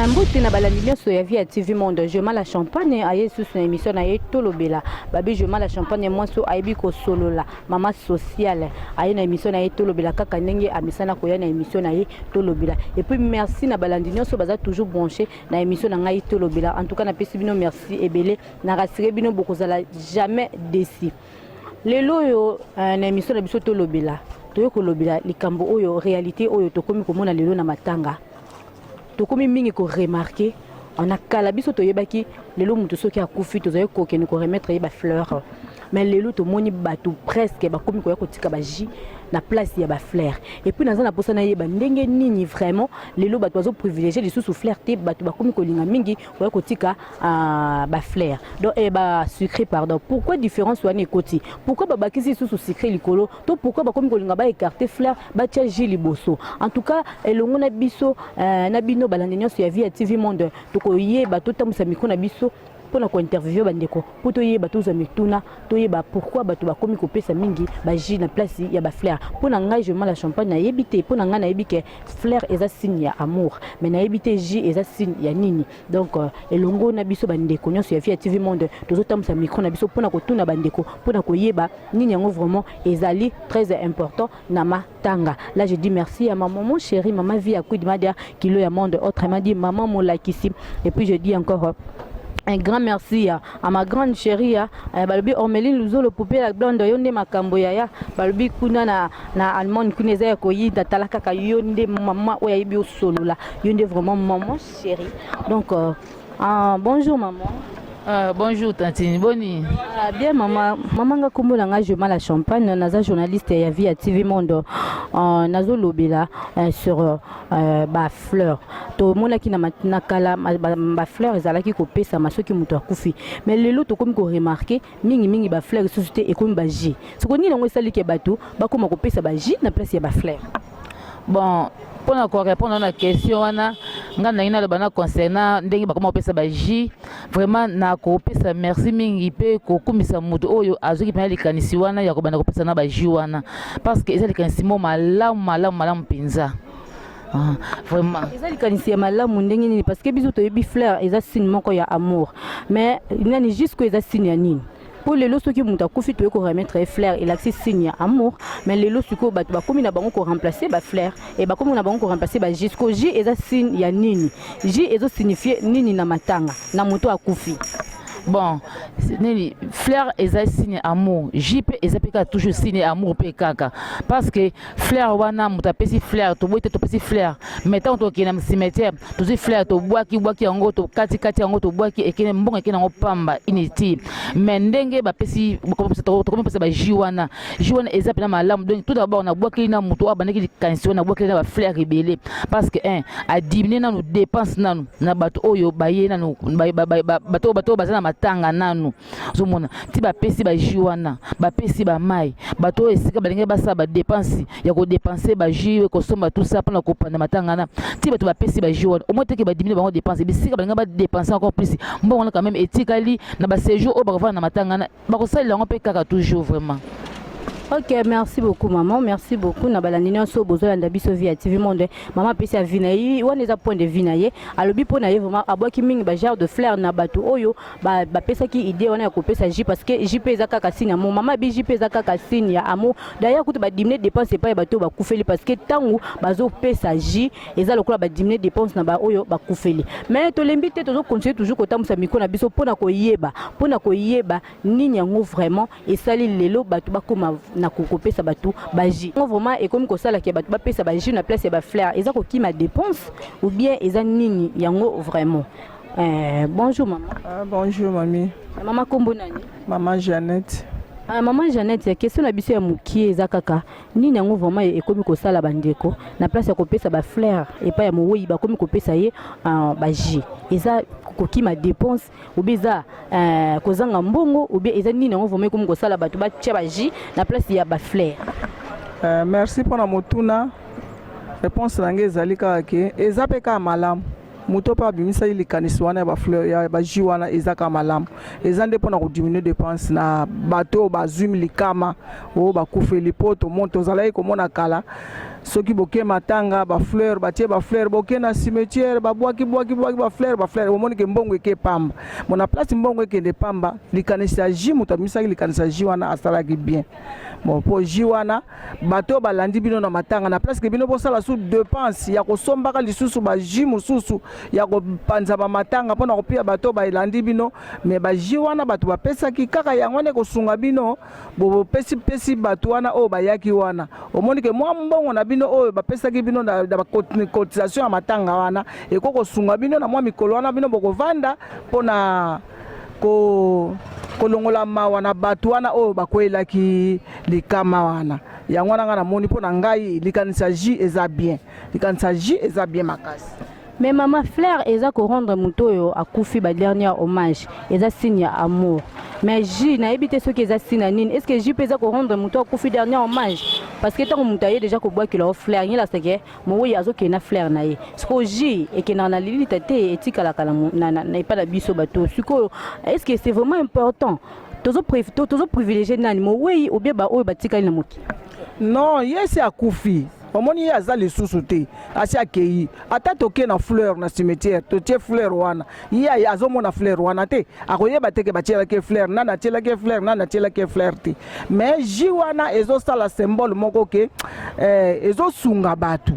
Mbote na balandi nyonso ya Vie ya TV Monde. Jema la Champagne aye susu na émission na ye Tolobela. Babi Jema la Champagne mwasi ayebi kosolola, mama sociale, aye na émission na ye Tolobela kaka ndenge amesana koya na émission na ye Tolobela. Et puis merci na balandi nyonso baza toujours branché na émission na ngai Tolobela. En tout cas napesi bino merci ebele, na rassurer bino, bokozala jamais déçu. Lelo oyo na émission na biso Tolobela, toye kolobela likambo oyo, réalité oyo tokomi komona lelo na matanga. Tokomi mingi koremarquer, na kala biso toyebaki lelo moto soki akufi, tozali kokende koremettre ye bafleur, mais lelo tomoni bato presque bakomi koya kotika bajus na place ya bafleur. Et puis naza na mposa nayeba ndenge nini vraiment lelo bato bazoprivilégie lisusu fleur te, bato bakomi kolinga mingi koya kotika bafleur, donc eh, basucré, pardon. Pourquoi différence wana ekoti? Pourquoi babakisi lisusu sucré likolo? To pourquoi bakomi kolinga baécarte fleur, batia jus liboso? En tout cas, elongo na biso na bino balandi nyonso ya Vie ya TV Monde, tokoyeba, totambwisa micro na biso mpona kointerviewer bandeko mpo toyeba, tozwa mituna, toyeba pourquoi bato bakomi kopesa mingi bajus na place ya bafleur. Mpo na ngai, Jema la Champagne, nayebi te. Mpo na ngai, nayebi ke fleur eza signe ya amour, mais nayebi te jus eza signe ya nini. Donc elongo na biso bandeko nyonso ya Vie ya TV Monde, tozotambwisa micro na biso mpona kotuna bandeko, mpona koyeba nini yango vraiment ezali très important na matanga. Là, je dis merci à ma maman chérie, maman Vie ya Quid Madia Kilo ya Monde, autrement dit maman Molakisi. Et puis je dis encore un grand merci à ma grande chérie, balobi Ormeline Luzolo, poupée la blonde, yo nde makambo yaya. Balobi kuna na Allemagne kuna eza ya koyinda. Tala kaka, yo nde mama oyo ayebi osolola, yo nde vraiment maman chérie. Donc bonjour maman. Bonjour tantine, boni? Ah, bien maman. Maman, nga kombo na nga Jema la Champagne, naza journaliste ya Vie ya TV Monde. Nazolobela sur ba fleur. Tomonaki na kala ba fleur ezalaki kopesama soki moto akufi. Mais lelo tokomi ko remarquer mingi mingi ba fleur lisusu te, ekomi ba jus. Siko nini yango esali ke bato bakoma kopesa ba jus na place ya ba fleur? Bon, mpona korépondre na question wana, ngai ndenge naloba na concernant ndenge bakoma kopesa bajus, vraiment nakopesa merci mingi mpe kokumisa moto oyo azwaki mpena likanisi wana ya kobanda kopesa na bajus wana, parce que eza likanisi mo malamu, malamu, malamu mpenza. Ah, vraiment. Eza likanisi ya malamu ndenge nini? Parce que biso toyebi fleur eza signe moko ya amour, mais nani jusque eza signe ya nini? Mpo lelo soki moto akufi, toye koremettre ye fleur, elakisi signe ya amour, mais lelo sikoyo bato bakomi na bango koremplace bafleur e bakomi na bango koremplace bajus. Ko jus eza signe ya nini? Jus ezosignifie nini na matanga na moto akufi? Bon, nini, fleur eza signe amour, jus mpe eza mpe kaka toujours signe amour mpe kaka, parce que fleur wana, moto apesi fleur, toboyi te, topesi fleur, mais ntango tokende na cimetière, tozwi fleur, tobwaki bwaki yango, tokatikati yango, tobwaki, ekende, mbongo ekende yango pamba, inutile. Mais ndenge bapesi, tokomi pesa bajus wana, jus wana eza mpena malamu. Donc tout d'abord nabwakeli na moto oyo abandaki likanisi wana, nabwakeli na bafleur ebele, parce que un adiminuer nanu dépense nanu na bato oyo baye nanu, bato oyo baza na matanga nanu. Ozomona ti bapesi bajus wana, bapesi bamai, bato oyo esika balingi basala badépense ya kodépenser bajus, kosomba tout ça mpona kopanda matanga wana, ti bato bapesi bajus wana, omoi teke badiminuer bango dépense. Bisika balingi badépenser encore plus mbongo wana, quand même etikali na baséjour oyo bakovanda na matanga wana, bakosalela yango mpe kaka toujours vraiment. Ok, merci beaucoup maman, merci beaucoup na balandi nyonso bozolanda biso Via TV Monde. Maman apesi avis na ye, wana eza point de vue na ye. Alobi mpo na ye vraiment abwaki mingi ba genre de fleur na bato oyo bapesaki idée wana ya kopesa jus, parce que jus mpe eza kaka signe ya amour. Mama abi jus mpe eza kaka signe ya amour. D'ailleurs kutu badiminuer dépense epai ya bato oyo bakufeli, parce que ntango bazopesa jus, eza lokola badiminuer dépense na baoyo bakufeli. Mais tolembi te, tozocontinue toujours kotambusa micro na biso mpona koyeba nini yango vraiment esali lelo bato bakóma na kopesa bato bajus. Yango vraiment ekomi kosalaka bato bapesa bajus na place ya bafleur, eza kokima dépense ou bien eza nini yango vraiment? Bonjour maman. Ah, bonjour mami. Mama, kombo nani? Mama Jeannette. Ah, mama Jeannette, question na biso ya mokie eza kaka nini yango vraiment ekomi kosala bandeko na place ya kopesa bafleur epai ya mowei, bakomi kopesa ye bajus? Eza kokima dépense ou bien eza kozanga mbongo ou bien eza nini yango vraiment ekomi kosala bato batia bajus na place ya bafleur? Merci mpona motuna. Réponse na ngai ezali kaka ke eza mpe kaka malamu. Moto mpe abimisaki likanisi wana ya bafleur ya bajus wana, eza kaka malamu. Eza nde mpona kodiminue dépense na bato oyo bazwi likama, oyo bakufeli. Mpo tozalaki komona kala, soki boke matanga, bafleur batie, bafleur boke na cimetière, babwaki bwaki bwaki bafleur, bafleur, omoni ke mbongo eke pamba. Bon, na place mbongo ekende pamba, likanisi ya jus, moto abimisaki likanisi ya jus wana asalaki bien. Bon, mpo jus wana, bato oyo balandi bino na matanga, na place ke bino bosala su dépense ya kosombaka lisusu bajus mosusu ya kopanza bamatanga mpona kopia bato oyo balandi bino, mais bajus wana bato bapesaki kaka yango wana ekosunga bino. Bopesipesi bato wana oyo bayaki wana, omoni ke mwa mbongo na bino oyo bapesaki bino na bacotisation ya matanga wana ekoki kosunga bino na mwa mikolo wana bino bokovanda mpona kolongola mawa na bato wana oyo bakweyelaki likama wana. Yango wana ngai namoni, mpo na ngai, likanisa jus eza bien, likanisa jus eza bien makasi. Mais mama, fleur eza korendre moto oyo akufi ba dernier hommage, eza signe ya amour. Mais jus, nayebi te soki eza signe ya nini. Est ce que jus mpe eza korendre moto akufi dernier hommage? Parce que ntango moto aye déjà kobwakela o fleur, nyelasa ke mowei azokende na fleur na ye. Sikoyo jus ekendaka na lilita te, etikalaka na epai na biso bato. Sikoyo, est ce que c'est vraiment important? Tozoprivilégie nani, mowei ou bien baoyo batikali na mokili? Non, ye si akufi, omoni ye aza lisusu te, asi akei. Ata toke na fleur na cimetière, totie fleur wana, ye azomona fleur wana te, akoyeba te ke batielaki ye fleur, nani atielaki ye fleur, nani atielaki ye fleur te. Mais jus wana ezosala symbole moko ke ezosunga bato,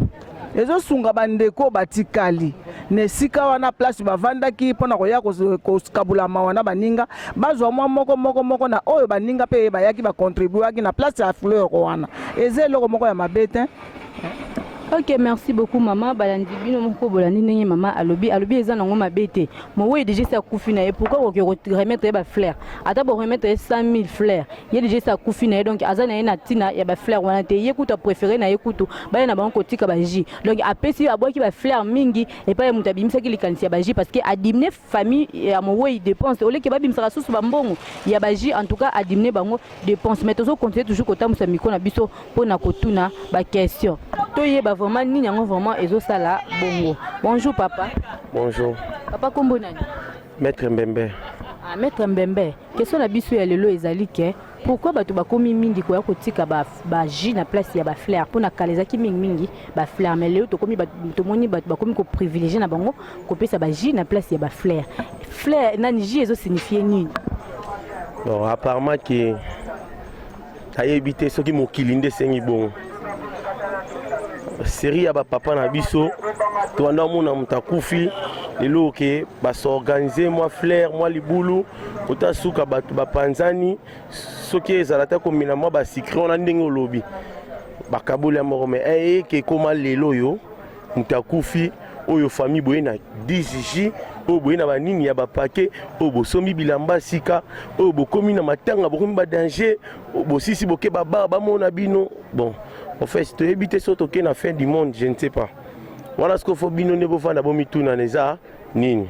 ezosunga bandeko batikali na esika wana, place bavandaki, mpona koya kokabula mawa na baninga, bazwa mwa moko moko moko na oyo baninga mpe bayaki bacontribuaki na place ya fleur wana. Eza eloko moko ya mabe te. Ok, merci beaucoup mama. Balandi bino moko, bolandi ndenge mama alobi. Alobi eza nango mabe te. Mowei déjà esi akufi na ye, pourquoi koke remettre ye bafleur? Ata boremettre ye 100 000 fleur, ye déjà esi akufi na ye, donc aza na ye na ntina ya bafleur wana te. Ye kutu apréféré na ye kutu baye na bango kotika bajus. Donc apesi, abwaki bafleur mingi epai ya moto abimisaki likanisi ya bajus, parce que adiminuer famille ya mowei dépense. Oleke babimisaka susu bambongo ya bajus, en tout cas adiminuer bango dépense. Mais tozocontinue toujours kotambusa micro na biso mpona kotuna baquestion, toyeba vraiment nini yango vraiment ezosala bongo. Bonjour papa. Bonjour. Papa, kombo nani? Maître Mbembe. Ah, maître Mbembe, question na biso ya lelo ezali ke pourquoi bato bakomi mingi koya kotika bajus na place ya bafleur? Mpona kala ezalaki mingimingi bafleur, mais lelo tokomi, tomoni bato bakomi koprivilégie na bango kopesa bajus na place ya bafleur. Fleur nani, jus ezosignifie nini? Bon, apparemment ke ayebi te soki mokili nde esengi bongo. Série ya bapapa na biso, tobanda omona moto akufi, lelo oke basorganize mwa fleur, mwa libulu, ota suka bato bapanzani. Soki ezala ta komela mwa basucré wana, ndenge olobi, bakaboli ya moko. Mais eyeke ekóma lelo oyo, moto akufi oyo, famille boye na 10 jus oyo boye na banini ya bapake oyo, bosombi bilamba sika oyo, bokomi na matanga, bokomi badanger, bosisi boke babar, bamona bino. Bon, en fait toyebi te so toke na fin du monde, je ne sais pas. Wana sikoyo fo bino nde bofanda bomitunana eza nini.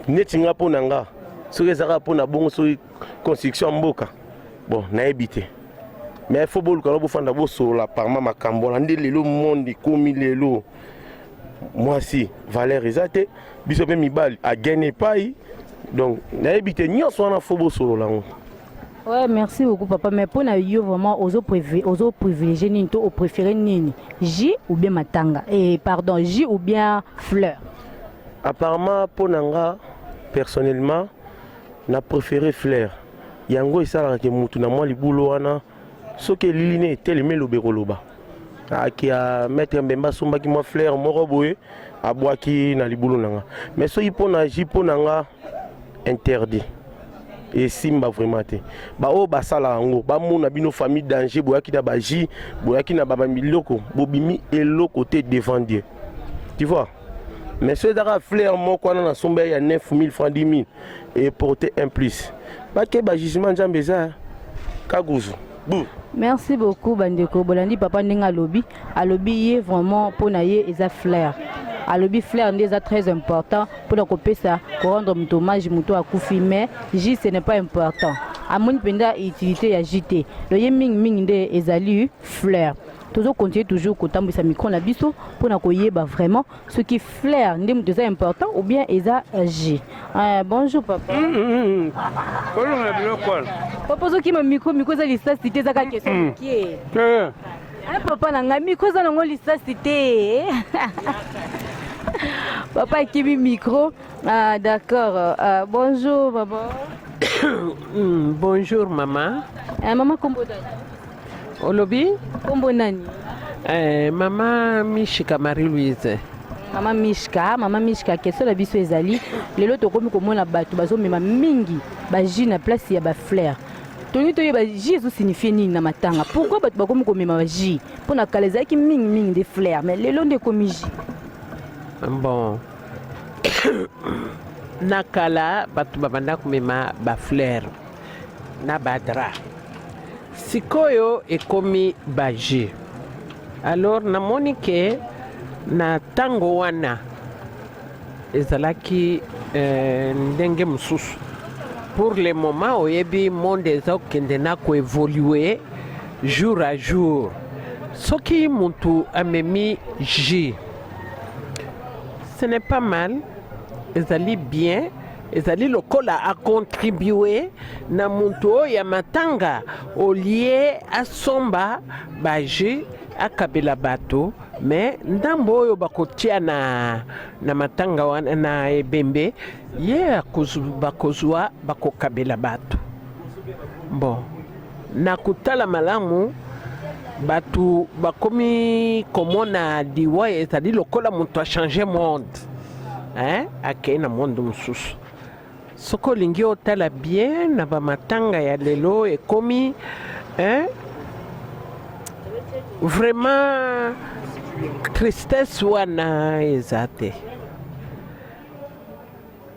Neti nga, mpo na nga, soki ezalaka mpo na bongo, soki construction ya mboka, bon, nayebi te. Mais fo boluka na bofanda bosolola parma makambo wana. Nde lelo monde ekomi lelo, mwasi valeur eza te, biso mpe mibali agene epai. Donc nayebi te, nyonso wana fo bosolola yango. Ouais, merci beaucoup papa. Mais pour yo vraiment, ozo privilégier nini to préférer nini? Jus ou bien matanga? Et pardon, jus ou bien fleur? Apparemment, mpo na nga personnellement, na préféré fleur. Yango esalaka ke mutu na mwa libulu wana, soki elili ne etelemi, elobi koloba aki ya maître Mbemba asombaki mwa fleur moko boye, abwaki na libulu na nga. Mais soki mpo na jus, mpo na nga interdit, esimba vraiment te. Baoyo basala yango, bamona bino famille danger, boyaki na bajus, boyaki na babiloko, bobimi eloko te devant Dieu, tu vois. Mais soki ezaka fleur moko wana nasomba ya 9000 francs, 10 000, eporte un plus, bake bajugement Nzambe eza kaguzu bu. Merci beaucoup bandeko. Bolandi papa ndenge alobi. Alobi ye vraiment, mpona ye eza fleur. Alobi fleur nde eza très important mpona kopesa, korendre moto hommage, moto akufi, mais jus ce n'est pas important. Amoni mpenza utilité ya jus te. Donc ye mingimingi nde ezali fleur. Tozocontinue toujours kotambwisa micro na biso mpona koyeba vraiment soki fleur nde moto eza important ou bien eza jus. Bonjour papa. Olongola biloko wana. Papa, ozokima micro. Micro eza lisasi te, eza kaka question mokie. Papa na ngai, micro eza nango lisasi te. Papa akimi micro. Ah, d'accord. Bonjour maman. Bonjour mama. Mama, kombo nani? Olobi? Kombo nani? Mama Mishika Marie Louise. Mama Mishka, mama Mishka, question na biso ezali: lelo tokomi komona bato bazomema mingi bajus na place ya bafleur. Tolingi toyeba, jus ezosignifie nini na matanga? Pourquoi bato bakomi komema bajus? Mpo na kala ezalaki mingimingi nde fleur, mais lelo nde ekomi jus. Bon, na kala bato babanda komema bafleur na badrap, sikoyo ekomi bajus. Alors namoni ke na ntango wana ezalaki ndenge mosusu. Pour le moment, oyebi, monde eza kokende na koévolue jour à jour. Soki mutu amemi jus, ce n'est pas mal, ezali bien, ezali lokola acontribue na mutu oyo ya matanga. Au lieu asomba bajus akabela bato, mais ndambo oyo bakotia na matanga wana na ebembe ye bakozwa, bakokabela bato. Bon, na kotala malamu, bato bakomi komona liwa ezali lokola moto achange monde, hein? Akei na monde mosusu. Soki olingi otala bien na bamatanga ya lelo, ekomi, hein? Vraiment tristesse wana eza te,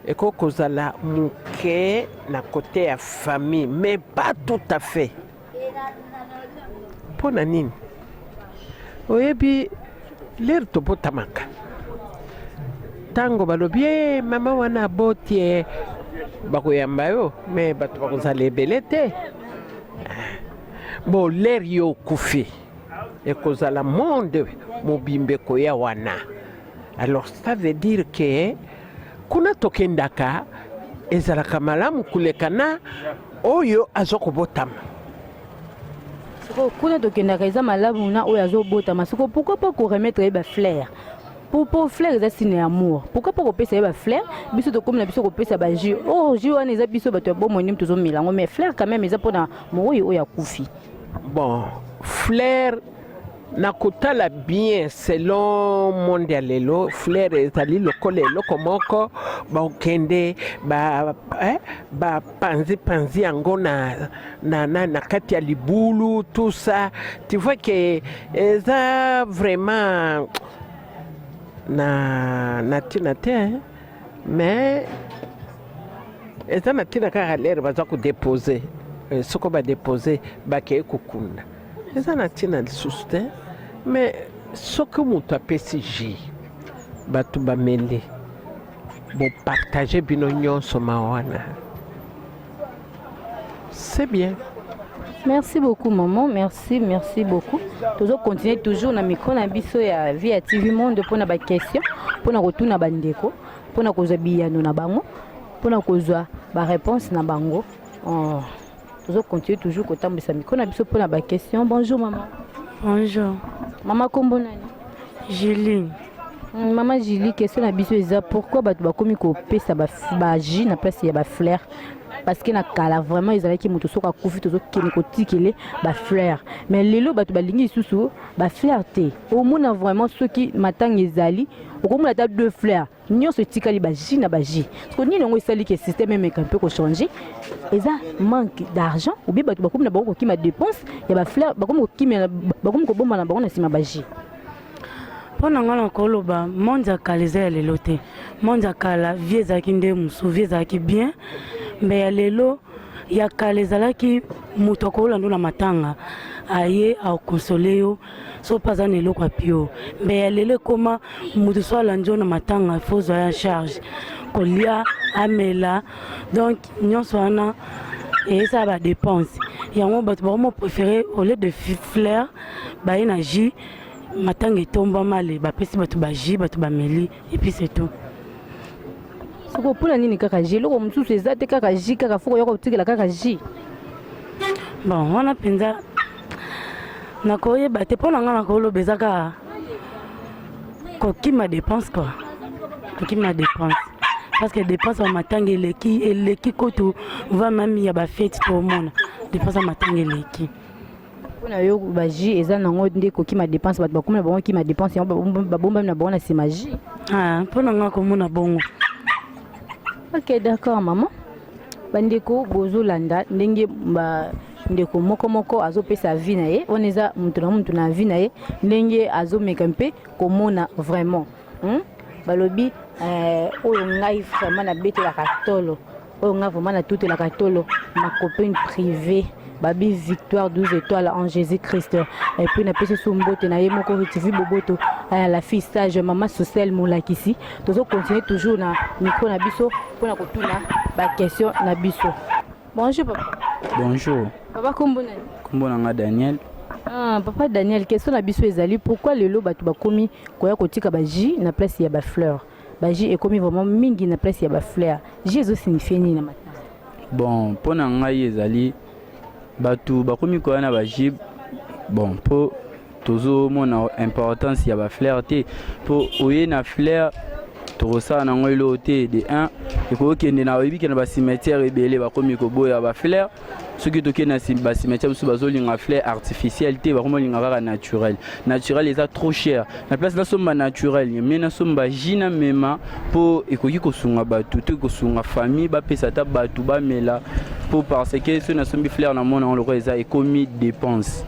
ekoki kozala moke na côté ya famille, mais pas tout à fait. Mpo na nini? Oyebi, l'heure tobotamaka, ntango balobi e mama wana aboti e, bakoyamba yo, mais bato bakozala ebele te. Bon, l'heure yo okufi, ekozala monde mobimba ekoya wana. Alors ça veut dire que kuna tokendaka ezalaka malamu koleka na oyo aza kobotama. Sikoyo kuna tokendaka eza malamu na oyo azobotama. Sikoyo pourquoi pas koremettre ye bafleur? Po fleur eza signe ya amour. Pourquoi pas kopesa ye bafleur? Biso tokomi na biso kopesa bajus. Oh, jus wana eza biso bato ya bomoi nde tozomela yango, mais fleur quand même eza mpona mowei oyo akufi. Bon, fleur, na kotala bien, selon monde ya lelo, fleur ezali lokola eloko moko bakende bapanzi-panzi yango na kati ya libulu, tout ça. Tu vois que eza vraiment na ntina te, hein? Mais eza na ntina kaka l'heure baza kodepose. Soko badepose, bakei kokunda, eza na ntina lisusu te. Mais soki moto apesi jus, bato bameli, bopartage bino nyonso ma wana, c'est bien. Merci beaucoup maman, merci, merci beaucoup. Tozo continuer toujours na micro na biso ya Vie ya TV Monde mpona ba question, mpona kotuna bandeko, mpona kozwa biyano na bango, mpona kozwa ba réponse na bango. Oh. Tozo continuer toujours kotambwisa micro na biso mpona ba question. Bonjour maman. Bonjour. Mama, kombo nani? Julie. Mama Julie, question na biso eza: pourquoi bato bakomi kopesa bajus na place ya bafleur? Parce que na kala vraiment ezalaki moto soki akufi, tozokende kotikele bafleur, mais lelo bato balingi lisusu bafleur te. Omona vraiment soki matanga ezali, okomona ata deux fleurs, nyonso etikali bajus na bajus. Siko nini yango esali ke système emeka mpe kochange? Eza manque d'argent ou bien bato bakomi na bango kokima dépense ya bafleur, bakomi kokimela, bakomi kobomba na bango na nsima bajus? Mpo na ngai, na koloba monde ya kala eza ya lelo te. Monde ya kala, vie ezalaki nde mosusu, vie ezalaki bien. Mais ya lelo, ya kala ezalaki moto akolanda na matanga, aye akonsole yo so mpe aza na eloko ya pio. Mais ya lelo ekoma moto so alandi yo na matanga, faut ozwa ya charge, kolia, amela, donc nyonso wana. Eyesala badépense yango, bato bakoma préféré au lieu de fleur, baye na jus. Matanga etombama, ale bapesi bato bajus, bato bameli et puis c'est tout. Soko mpona nini kaka jus? Eloko mosusu eza te, kaka jus, kaka faut koya kotikela kaka jus? Bon, wana mpenza nakoyeba te. Mpo na ngai, nakoloba eza kaka kokima dépense quoi, kokima dépense, parce que dépense ya matanga eleki, eleki kutu va mami ya bafeti. Tomona dépense ya matanga eleki. Mpona yo, bajus eza nango nde kokima dépense? Bato bakomi na bango kima dépense, yango babombami na bango na nsima jus. Mpo na ngai komona bongo. Ok, d'accord mama. Bandeko bozolanda ndenge bandeko moko moko azopesa avis na ye. Wana eza moto na moto na avis na ye, ndenge azomeka mpe komona vraiment, Balobi oyo ngai vraiment nabetelaka tolo, oyo ngai vraiment natutelaka tolo, ma copine privée, babi Victoire 12 étoiles en Jésus Christ. Et puis napesi so mbote na ye moko Ritivi Boboto, la fille sage, mama sociale molakisi. Tozocontinue toujours na micro na biso mpona kotuna baquestion na biso. Bonjour papa. Bonjour. Papa, kombo nani? Kombo na nga Daniel. Ah, papa Daniel, question na biso ezali: pourquoi lelo bato bakomi koya kotika bajus na place ya bafleur? Bajus ekomi vraiment mingi na place ya bafleur. Jus ezosignifie nini na matanga? Bon, mpo na ngai ezali bato bakomi koya na bajus, bon, mpo tozomona importance ya bafleur te. Mpo oye na fleur, tokosala nango eloko te. De 1, ekokende na oyebi ke na bacimetière ebele bakomi koboya bafleur. Soki tokende na bacimetière mosusu, bazolinga fleur artificielle te, bakomi olinga kaka naturel. Naturel eza trop cher. Na place nasomba naturel, me nasomba jus na mema, mpo ekoki kosunga bato to ekosunga famille, bapesa ata bato bamela. Mpo parce que soki nasombi fleur, namona yango lokola eza ekomi dépense.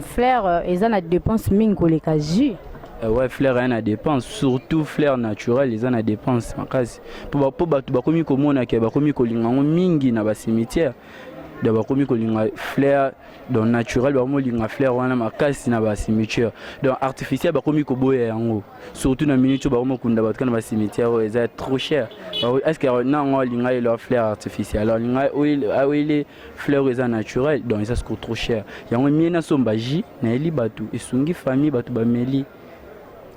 Fleur eza na dépense mingi koleka jus? Ouais, fleur eza na dépense, surtout fleur naturelle eza na dépense makasi, mpo bato bakomi komona ke bakomi kolinga yango mingi na bacimetière. Donc bakomi kolinga fleur, donc naturel, bakomi kolinga fleur wana makasi na bacimetière. Donc artificiel bakomi koboya yango, surtout na minute oyo bakomi kokunda bato kaka na bacimetière oyo eza trop cher. Est ce que nango alinga elo fleur artificielle, alors alinga oyele fleur oyo eza naturel? Donc eza siko trop cher. Yango mie nasomba jus, nayeli bato, esungi famille, bato bameli.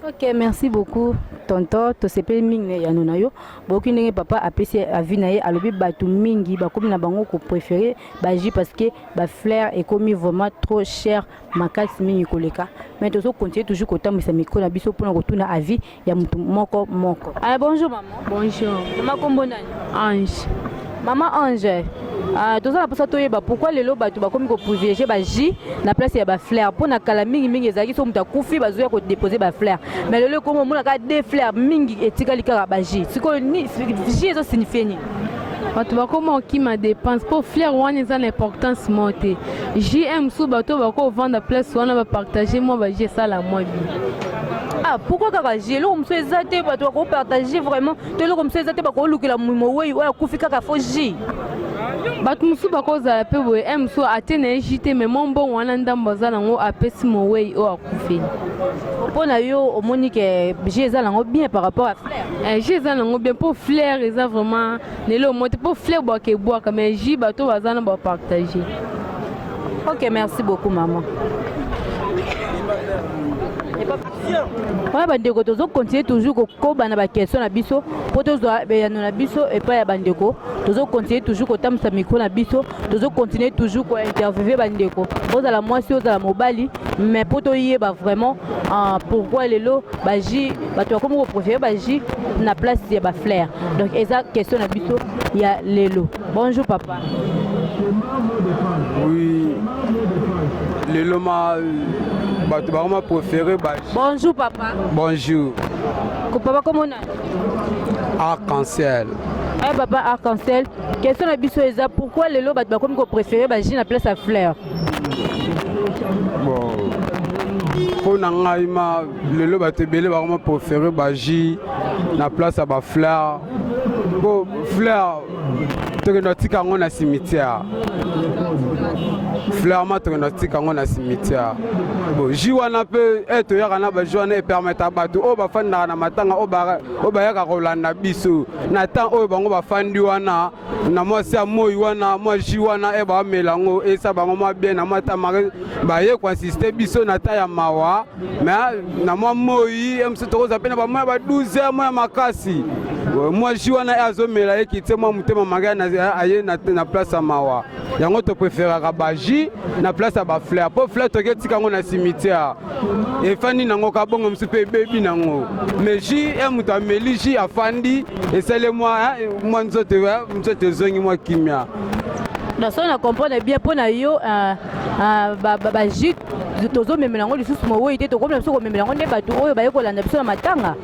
Ok, merci beaucoup tonton, tosepeli mingi na eyano na yo. Boyoki ndenge papa apesi avis na ye. Alobi bato mingi bakomi na bango kopréféré bajus parce que bafleur ekomi vraiment trop cher, makasi mingi koleka. Mais tozocontinue toujours kotambwisa micro na biso mpona kotuna avis ya motu moko moko. Ah, bonjour mama. Bonjour. Mama, kombo nani? Ange. Mama Ange, toza na mposa toyeba pourquoi lelo bato bakomi koprivilégie bajus na place ya bafleur. Mpo na kala mingimingi ezalaki so moto akufi, bazoya kodépose bafleur, mais lelo ekomi omona kaka de fleur mingi etikali kaka bajus. Sikoyo jus ezosignifie nini? Bato bakoma okima dépense, mpo fleur wana eza na importance moko te. Jus mosusu, bato bakovanda place wana, bapartage mwa bajus, esala mwa bien. Ah, pourquoi kaka jus? Eloko mosusu eza te bato bakopartage vraiment to eloko mosusu eza te bakolukela mowei oyo akufi, kaka faut jus? Bato mosusu bakozala mpe boye, e mosusu atie na ye jus te, mais mwa mbongo wana ndambo aza nango, apesi mowei oyo akufeli. Mpo na yo, omoni ke jus eza nango bien par rapport à fleur? Jus eza nango bien, mpo fleur eza vraiment na eloko moko te, mpo fleur bwaka ebwaka, mais jus bato baza na bapartage. Ok, merci beaucoup maman. Wana bandeko, tozocontinue toujours kokoba na baquestion na biso mpo tozwa beyano na biso epai ya bandeko. Tozocontinue toujours kotambwisa micro na biso, tozocontinue toujours kointerviewe bandeko, ozala mwasi, ozala mobali, mais mpo toyeba vraiment pourquoi lelo bajus, bato bakomi kopréféré bajus na place ya bafleur. Donc eza question na biso ya lelo. Bonjour papa. Oui, lelo ma bato bakoma préféré ba Bonjour papa. Bonjour. Papa, kombo nani? Arc-en-ciel. Ay papa Arc-en-Ciel, question na biso eza: pourquoi lelo bato bakomi kopréféré bajus na place ya fleur? Bon, mpo na ngai ma, lelo bato ebele bakoma préféré bajus na place ya bafleur, po fleur tokende otika yango na cimetière. Fleur ma tokenda tika yango na cimetière. Bon, jus wana mpe e toyaka na bajus wana epermetaka bato oyo bafandaka na matanga oyo bayaka kolanda biso na temps oyo bango bafandi wana na mwa se ya moi wana mwa jus wana e bamela yango esa bango mwa bien na mwa tamare baye koassiste biso na ta ya mawa mais na mwa moi e mosusu tokozwa mpe na bamwa ya ba 12 heures mwa ya makasi mwa jus wana e azomela ye kitie mwa motema make aye na place ya mawa yango topreferaka ba jus na place ya bafleur mpo fleur toki etika yango na cimetière efandi nango kabongo mosusu mpe ebebi nango mais jus ya moto ameli jus afandi esali mwa mwa nzoto nzoto ezongi mwa kimia. Donc soki na comprendre bien mpo na yo bajus tozomemela yango lisusu mowei te, tokomi na biso komemela yango nde bato oyo baye kolanda biso na matanga.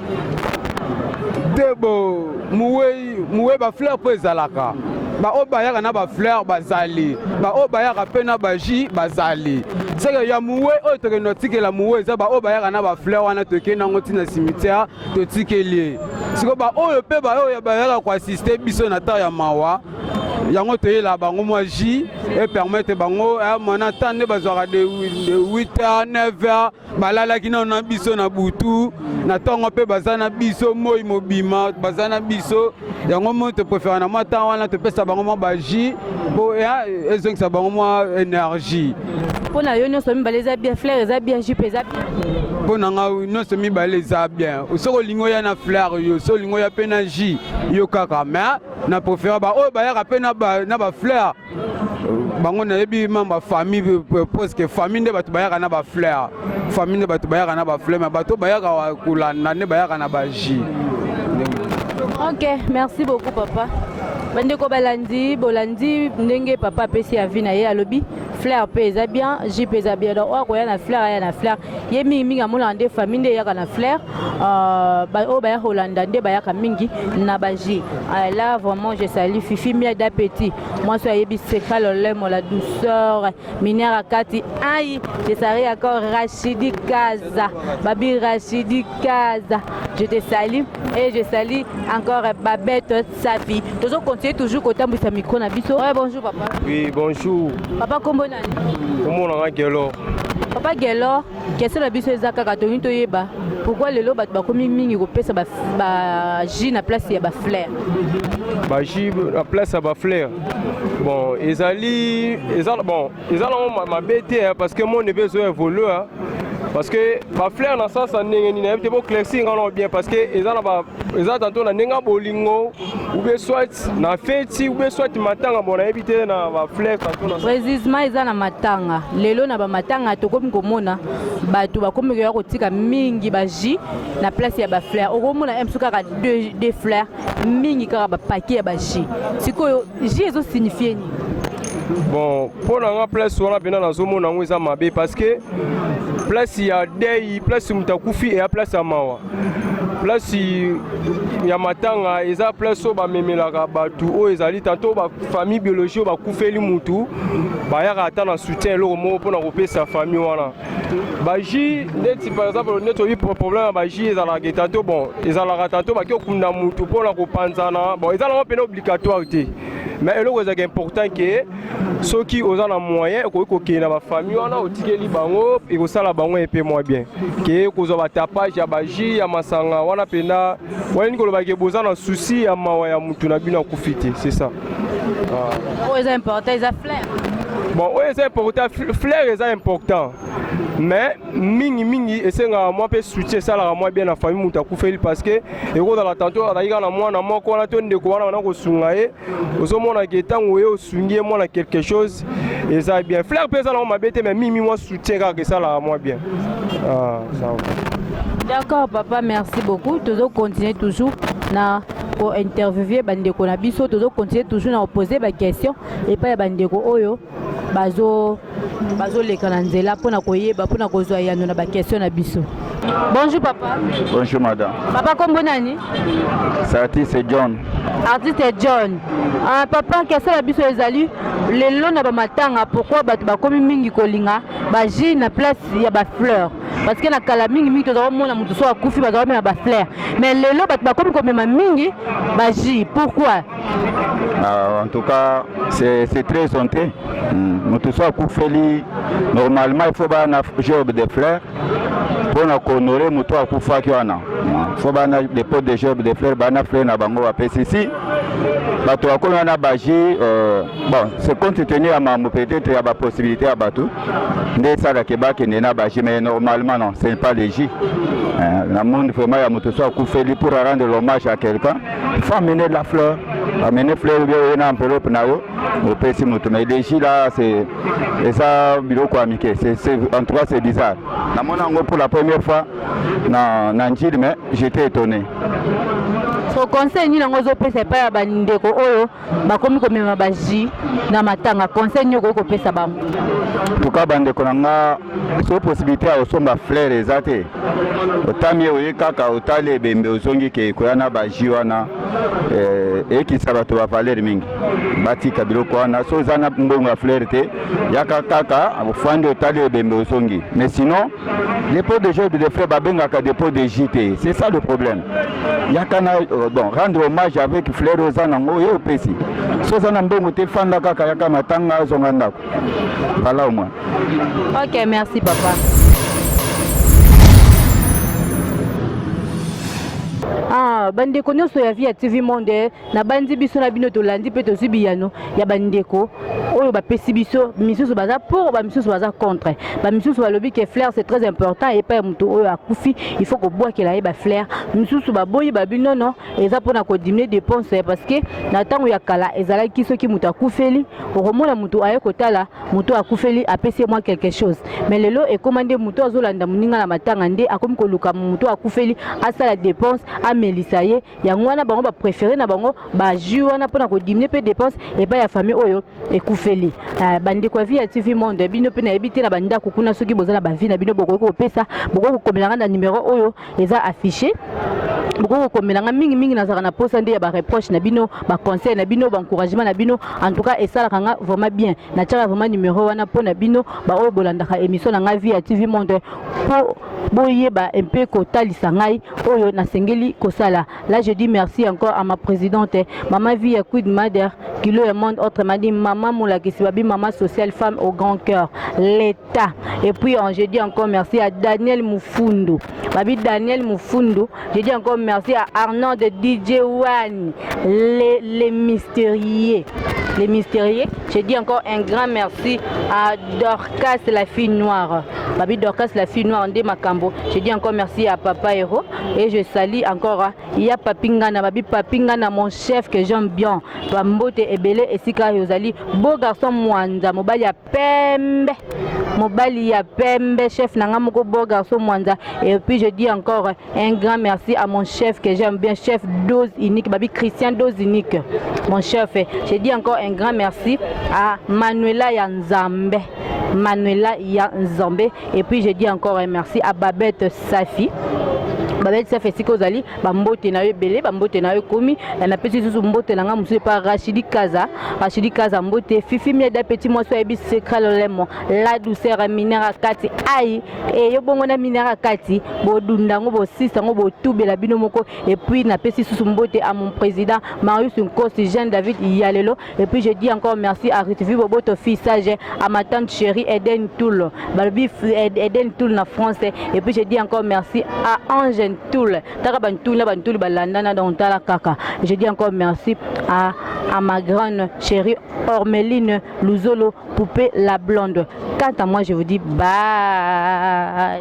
Te, bo mowei mowei bafleur mpo ezalaka baoyo bayaka na bafleur bazali, baoyo bayaka mpe na bajus bazali. Seke ya mowe oyo tokende otikela mowe eza baoyo bayaka na bafleur wana, tokende yango ntina cimetière totikeli ye. Sikoyo baoyo mpe baoyo bayaka koassiste biso na temps ya mawa, yango toyela bango mwa jus epermettre bango mwana temps nde bazwaka de 8 heures 9 heures balalaki nano na biso na butu, na ntongo mpe baza na biso moi mobima baza na biso. Yango moi topréféré na mwa temps wana topesa bango mwa bajus mpo ezongisa bango mwa énergie. Mpo na yo nyonso mibale eza bien, fleur eza bien, jus mpe eza bien? Mpo na nga nyonso mibale eza bien. Soki olingi oya na fleur yo, soki olingi oya mpe na jus yo kaka, mais na préféré baoyo bayaka mpe na bafleur. Bango nayebi membre ya famille, presque famille nde bato bayaka na bafleur, famille nde bato bayaka na bafleur, mais bato bayaka kolanda nde bayaka na bajus. Ok, merci beaucoup papa. Bandeko balandi, bolandi ndenge papa apesi avis na ye. Alobi fleur mpe eza bien, jus mpe eza bien. Donc oyo akoya na fleur aya na fleur. Ye mingimingi amonaka nde famille nde eyaka na fleur, oyo baya kolanda nde bayaka mingi na bajus. Là vraiment je salue Fifi Miel d'Appétit, mwasi oyo ayebi secret lolemo, la douceur minière akati ai. Je salue encore Rachidi Kaza, babi Rachidi Kaza, je te salue et je salue encore Babette Safi. Tozo continuer toujours kotambwisa micro na biso. Ouais, bonjour papa. Oui, bonjour. Papa, kombo nani? Kombo nanga Gelor. Papa Gelor, question na biso eza kaka tolingi toyeba pourquoi lelo bato bakomi mingi kopesa bajus na place ya bafleur. Bajus na place ya bafleur, bon, ezali eza bon, eza nango mabe te parce que monde mpe ezo évolue, parce que bafleur na sasa ndenge nini nayebi te. Boéclaircir nga nango bien parce que eza na eza tantôt na ndenge ya bolingo ou bien soit na feti ou bien soit matanga. Bon, nayebi te na bafleur tantôt na Précisément eza na matanga. Lelo na bamatanga tokomi komona bato bakomi koya kotika mingi bajus na place ya bafleur. Okomona mosu kaka deux fleurs, mingi kaka bapaquet ya bajus. Sikoyo jus ezosignifie nini? Bon, mpo na nga place wana mpena nazomona yango eza mabe parce que place ya deuil, place moto akufi, eya place ya mawa. Place ya matanga eza place oyo bamemelaka bato oyo ezali tantôt bafamille biologie oyo bakufeli mutu, bayaka ata na soutien eloko moko mpona kopesa famille wana bajus. Neti par exemple neti oyi problème ya bajus ezalaka tantôt, bon, ezalaka tantôt baki okunda mutu mpona kopanzana. Bon, eza nango mpena obligatoire te, mais eloko ezalaka important ke soki oza na moyen okoki kokende na bafamille wana otikeli bango, ekosala bango epe mwa bien ke kozwa batapage ya bajus ya masanga wana. Mpena wanini koloba ke boza na souci ya mawa ya mutu na bino akufi te, c'est ça. Oyo eza important eza fleur. Bon, oyo eza important, fleur eza important, mais mingimingi esengaka mwa mpe soutien esalaka mwa bien na famille moto akufeli parce que ekozala tantôt azalaki kaka na mwana moko wana to ndeko wana wana kosunga ye. Ozomona ke ntango oye osungi ye mwana quelque chose eza bien. Fleur mpe eza nango mabe te, mais mingi mwa soutien kaka esalaka mwa bien. Ah, ça va. D'accord papa, merci beaucoup. Tozo continuer toujours na kointerviewer bandeko na biso, tozo continuer toujours na kopose baquestion epai ya bandeko oyo bazo bazoleka na nzela mpona koyeba, mpona kozwa eyano na baquestion na biso. Bonjour papa. Bonjour madame. Papa, kombo nani? C'est artiste John. Artiste John. Papa, question na biso ezali lelo na bamatanga pourquoi bato bakomi mingi kolinga bajus na place ya bafleur? Parce que na kala mingi mingi tozala komona moto so akufi bazala komema ba fleur, mais lelo bato bakomi komema mingi ba jus, pourquoi? Ah, en tout cas, c'est très honteux. Moto so akufeli, normalement il faut bana gerbe de fleurs mpona kohonorer moto akufaki wana. Faut bana dépôt de gerbe de fleurs, bana fleur na bango bapesi. Si bato bakomi wana bajus, bon, c'est compte tenu ya mambo peut-être ya bapossibilité ya bato nde esalaka bakende na bajus, mais normalement non, ce n'est pas le jus. Na monde vraiment ya moto so akufeli, pour rendre l'hommage à quelqu'un, il faut amener de la fleur, amener fleur bien oye na enveloppe na yo, opesi moto. Mais le jus là, c'est eza biloko ya mike. En tout cas, c'est bizarre. Namoni yango pour la première fois na Njili, mais j'étais étonné. So conseil nini yango ozopesa epai ya bandeko oyo bakomi komema bajus na matanga? Conseil nini okoki kopesa bango? En tout cas, bandeko na nga, so possibilité ya kosomba fleur eza te, otami oye kaka otali ebembe, ozongi ke koya na bajus wana, eyekisa bato bavaleur mingi. Batika biloko wana. So oza na mbongo ya fleur te, yaka kaka ofandi, otali ebembe, ozongi. Mais sinon, dépôt de gerbe de fleur babengaka dépôt de jus te, c'est ça le problème. Yaka na bon, rendre hommage avec fleur oza nango, ye opesi. So oza na mbongo te, fanda kaka, yaka matanga, azonga ndako. Voilà au moins. Ok, merci papa. Ah, bandeko nyonso ya Vie ya TV Monde, nabandi biso na bino tolandi mpe tozwi biyano ya bandeko oyo bapesi biso. Misusu baza pour, bamisusu baza contre. Bamisusu balobi ke fleur, c'est très important epai ya moto oyo akufi, il faut kobwakela ye bafleur. Misusu baboyi, babi nono, eza mpona kodiminuer dépense, parce que na ntango ya kala ezalaki soki moto akufeli, okomona moto aye kotala moto akufeli, apesi ye mwa quelque chose. Mais lelo ekóma nde moto azolanda moninga na matanga nde akomi koluka moto akufeli asala dépense, amelisa ye. Yango wana bango bapréféré na bango bajus wana mpona kodiminuer mpe dépense epai ya famille oyo ekufeli. Bandeko ya Vie ya TV Monde, bino mpe nayebi te na bandako kuna, soki boza na baavis na bino, bokoki kopesa, bokoki kokomelanga na numero oyo eza affiché, bokoki kokomelanga. Mingimingi nazalaka na posa nde ya bareproche na bino, baconseil na bino, baencouragement na bino. En tout cas, esalaka nga vraiment bien. Natiaka vraiment numero wana mpo na bino baoyo bolandaka émission na ngai Vie ya TV Monde, mpo boyeba mpe kotalisa ngai oyo nasengeli kosala. Là, je dis merci encore à ma présidente, mama Vie ya Quid Mader Kilo ya monde, autrement dit mama Molakisi, babi mama sociale, femme au grand cœur, l'état. Et puis je dis encore merci à Daniel Mufundu, babi Daniel Mufundu. Je dis encore merci à Arnaud de DJ One, les mystérieux, les mystérieux. Je dis encore un grand merci à Dorcas la fille noire, babi Dorcas la fille noire nde makambo. Je dis encore merci à Papa Hero et je salue encore ya Papingana, babi Papingana, mon chef que j'aime bien. Bambote ebele esika ozali, beau garçon Mwanza, mobali ya pembe, mobali ya pembe, chef na nga moko, beau garçon Mwanza. Et puis je dis encore un grand merci à mon chef que j'aime bien, chef Dose Unique, babi Christian Dose Unique, mon chef. Je dis encore un grand merci à Manuela ya Nzambe, Manuela ya Nzambe. Et puis je dis encore un merci à Babette Safi, Babette Safi esika ozali, bambote na yo ebele, bambote na yo ekomi. Napesi lisusu mbote na nga mosusu epa Rachidi Kaza, Rachidi Kaza, mbote. Fifi Mieda, petit mwasi oyebi secret lolemo, la douceur minere kati ai eyo bongo na minere kati, bodunda yango, bosisa yango, botubela bino moko. Et puis napesi susu mbote à mon président Marius Nkosi, Jean David Yalelo. Et puis je dis encore merci à Ritvi Boboto, fils sage, à ma tante chérie Eden Toul, balobi Eden Toul na France. Et puis je dis encore merci à Ange Toul, taka bantoul na bantoul balandana, donc tala kaka. Je dis encore merci à ma grande chérie Ormeline Luzolo, poupée la blonde. Quant à moi, je vous dis bye.